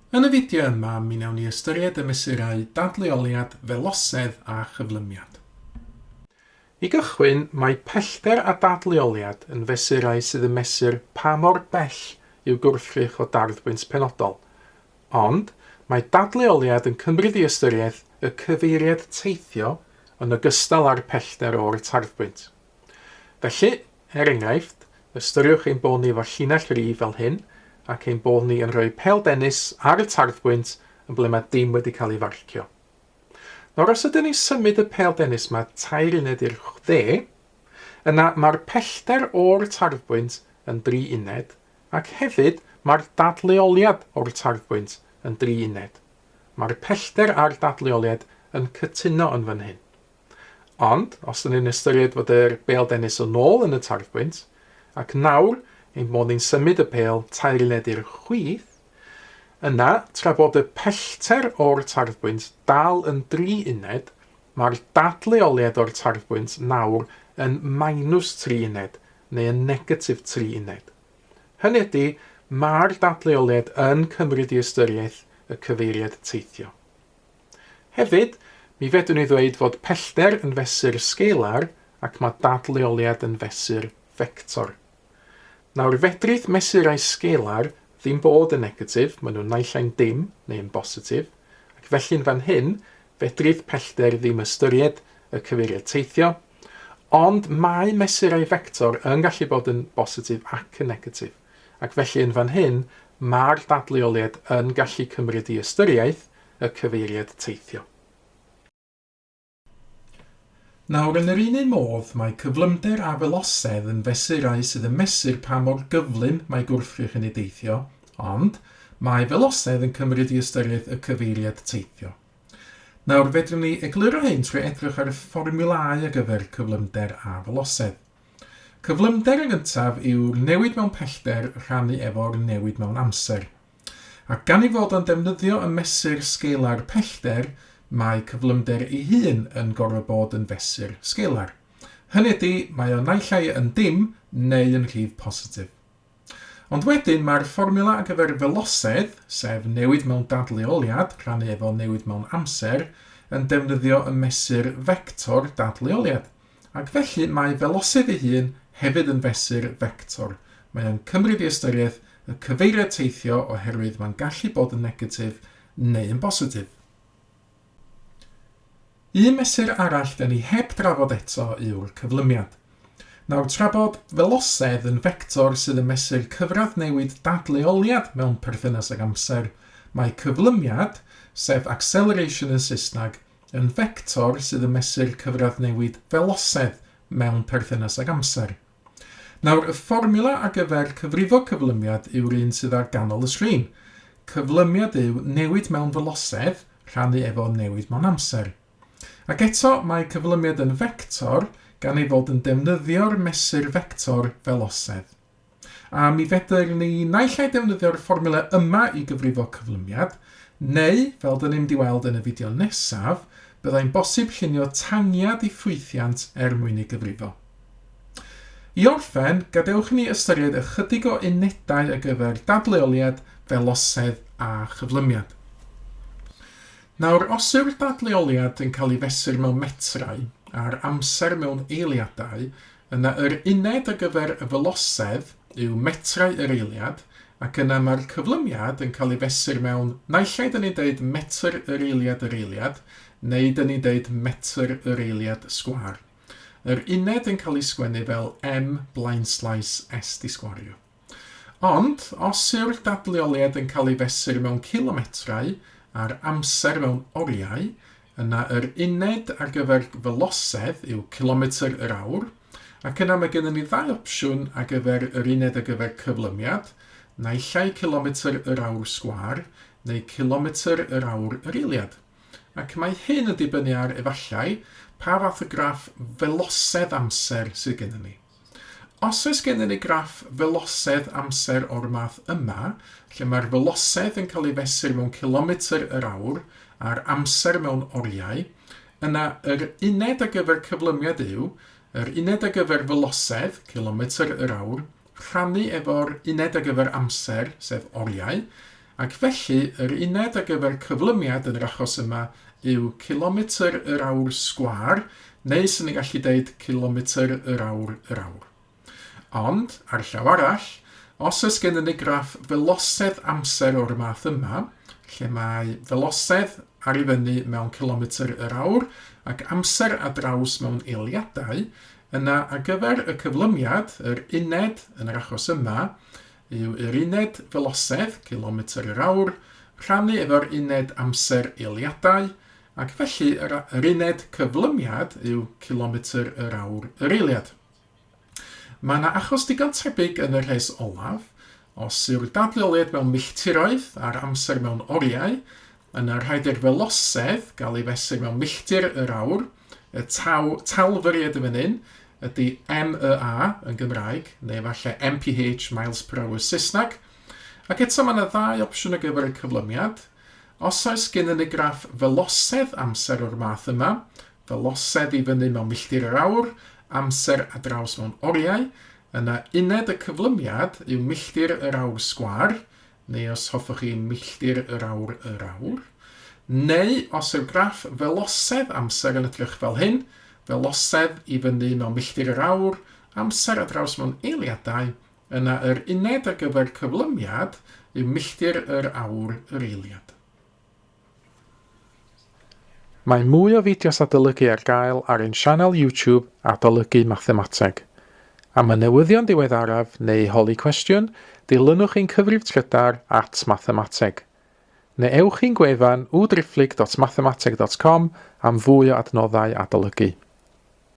Yn y fideo yma, mi wnawn ni ystyried y mesurau dadleoliad, felosedd a chyflymiad. I gychwyn, mae pellter a dadleoliad yn fesurau sydd yn mesur pa mor bell yw gwrthrych o darddbwynt penodol. Ond, mae dadleoliad yn cymryd i ystyriaeth y cyfeiriad teithio yn ogystal â'r pellter o'r tarddbwynt. Felly, er enghraifft, ystyriwch ein bod ni efo llinell rif fel hyn, ac ein bod ni yn rhoi pêl dennis ar y tarddbwynt yn ble mae dim wedi cael ei farcio. Nawr, os ydyn ni'n symud y pêl dennis yma tair uned i'r dde, yna mae'r pellter o'r tarddbwynt yn dri uned, ac hefyd mae'r dadleoliad o'r tarddbwynt yn dri uned. Mae'r pellter a'r dadleoliad yn cytuno yn fan hyn. Ond, os ydyn ni'n ystyried fod yr bêl dennis yn ôl yn y tarddbwynt, ac nawr ein bod ni'n symud y pêl tair uned i'r chwith, yna, tra bod y pellter o'r tarddbwynt dal yn dri uned, mae'r dadleoliad o'r tarddbwynt nawr yn minus tri uned, neu yn negatif tri uned. Hynny ydy, mae'r dadleoliad yn cymryd i ystyriaeth y cyfeiriad teithio. Hefyd, mi fedrwn ni ddweud fod pellter yn fesur sgelar ac mae dadleoliad yn fesur fector. Nawr, fedrith mesurau sgelar ddim bod yn negatif, maen nhw'n naill ai'n dim neu yn bositif, ac felly'n fan hyn, fedrith pellter ddim ystyried y cyfeiriad teithio, ond mae mesurau fector yn gallu bod yn bositif ac yn negatif, ac felly yn fan hyn, mae'r dadleoliad yn gallu cymryd i ystyriaeth y cyfeiriad teithio. Nawr, yn yr un un modd, mae cyflymder a felosedd yn fesurau sydd yn mesur pa mor gyflym mae gwrthrych yn ei deithio, ond mae felosedd yn cymryd i ystyriaeth y cyfeiriad teithio. Nawr, fedrwn ni egluro hyn trwy edrych ar y fformiwlâu ar gyfer cyflymder a felosedd. Cyflymder yn gyntaf yw'r newid mewn pellter rhannu efo'r newid mewn amser. Ac gan ei fod o'n defnyddio y mesur sgelar pellter, mae cyflymder ei hun yn gorfod bod yn fesur sgelar. Hynny ydy, mae o naill ai yn dim neu yn rhif positif. Ond wedyn mae'r fformiwla ar gyfer felosedd, sef newid mewn dadleoliad rhannu efo newid mewn amser, yn defnyddio y mesur fector dadleoliad. Ac felly mae felosedd ei hun hefyd yn fesur fector. Mae o'n cymryd i ystyriaeth y cyfeiriad teithio oherwydd mae'n gallu bod yn negatif neu yn bositif. Un mesur arall 'da ni heb drafod eto yw'r cyflymiad. Nawr, tra bod felosedd yn fector sydd yn mesur cyfradd newid dadleoliad mewn perthynas ag amser, mae cyflymiad, sef acceleration yn Saesneg, yn fector sydd yn mesur cyfradd newid felosedd mewn perthynas ag amser. Nawr, y fformiwla ar gyfer cyfrifo cyflymiad yw'r un sydd ar ganol y sgrin. Cyflymiad yw newid mewn felosedd rhannu efo newid mewn amser. Ac eto, mae cyflymiad yn fector gan ei fod yn defnyddio'r mesur fector felosedd. A mi fedr ni naill ai defnyddio'r fformiwla yma i gyfrifo cyflymiad, neu, fel dyn ni'n mynd i weld yn y fideo nesaf, byddai'n bosib llunio tangiad i ffwythiant er mwyn ei gyfrifo. I orffen, gadewch i ni ystyried ychydig o unedau ar gyfer dadleoliad, felosedd a chyflymiad. Nawr, os yw'r dadleoliad yn cael ei fesur mewn metrau, a'r amser mewn eiliadau, Yna yr uned ar gyfer y felosedd yw metrau yr eiliad, ac yna mae'r cyflymiad yn cael ei fesur mewn, naill ai dyn ni'n deud metr yr eiliad yr eiliad, neu dyn ni'n deud metr yr eiliad sgwâr. Yr uned yn cael ei sgwennu fel m blaenslaes s di sgwario. Ond, os yw'r dadleoliad yn cael ei fesur mewn cilometrau a'r amser mewn oriau, yna yr uned ar gyfer felosedd yw cilometr yr awr, ac yna mae gennym ni ddau opsiwn ar gyfer yr uned ar gyfer cyflymiad, naill ai cilometr yr awr sgwâr neu cilometr yr awr yr eiliad. Ac mae hyn yn dibynnu ar, efallai, pa fath o graff felosedd amser sydd gennym ni. Os oes gennym ni graff felosedd amser o'r math yma, lle mae'r felosedd yn cael ei fesur mewn cilometr yr awr a'r amser mewn oriau, yna yr uned ar gyfer cyflymiad yw yr uned ar gyfer felosedd, cilometr yr awr, rhannu efo'r uned ar gyfer amser, sef oriau, Ac felly, yr uned ar gyfer cyflymiad yn yr achos yma yw cilometr yr awr sgwâr, neu 'swn i'n gallu deud cilometr yr awr yr awr. Ond, ar y llaw arall, os oes gennym ni graff felosedd amser o'r math yma, lle mae felosedd ar i fyny mewn cilometr yr awr ac amser ar draws mewn eiliadau, yna ar gyfer y cyflymiad, yr uned yn yr achos yma, yw yr uned felosedd, cilometr yr awr, rhannu efo'r uned amser eiliadau, ac felly yr, yr uned cyflymiad yw cilometr yr awr yr eiliad. Mae yna achos digon tebyg yn y rhes olaf. Os yw'r dadleoliad mewn milltiroedd a'r amser mewn oriau, yna rhaid i'r felosedd gael ei fesur mewn milltir yr awr. Y taw, talfyriad yn fan hyn ydy MYA yn Gymraeg, neu efallai MPH, miles per hour Saesneg. Ac eto mae yna ddau opsiwn ar gyfer y cyflymiad. Os oes gennym ni graff felosedd amser o'r math yma, Velocedd i fyny mewn milltir yr awr, amser a draws mewn oriau, yna uned y cyflymiad yw milltir yr awr sgwâr, neu os hoffwch chi milltir yr awr yr awr. Neu os yw'r graff velocedd amser yn edrych fel hyn, velocedd i fyny mewn milltir yr awr, amser a draws mewn eiliadau, yna yr uned ar gyfer cyflymiad yw milltir yr awr yr eiliad. Mae mwy o fideos adolygu ar gael ar ein sianel YouTube Adolygu Mathemateg. Am y newyddion diweddaraf neu i holi cwestiwn, dilynwch ein cyfrif trydar at mathemateg. Neu ewch i'n gwefan www.mathemateg.com am fwy o adnoddau adolygu.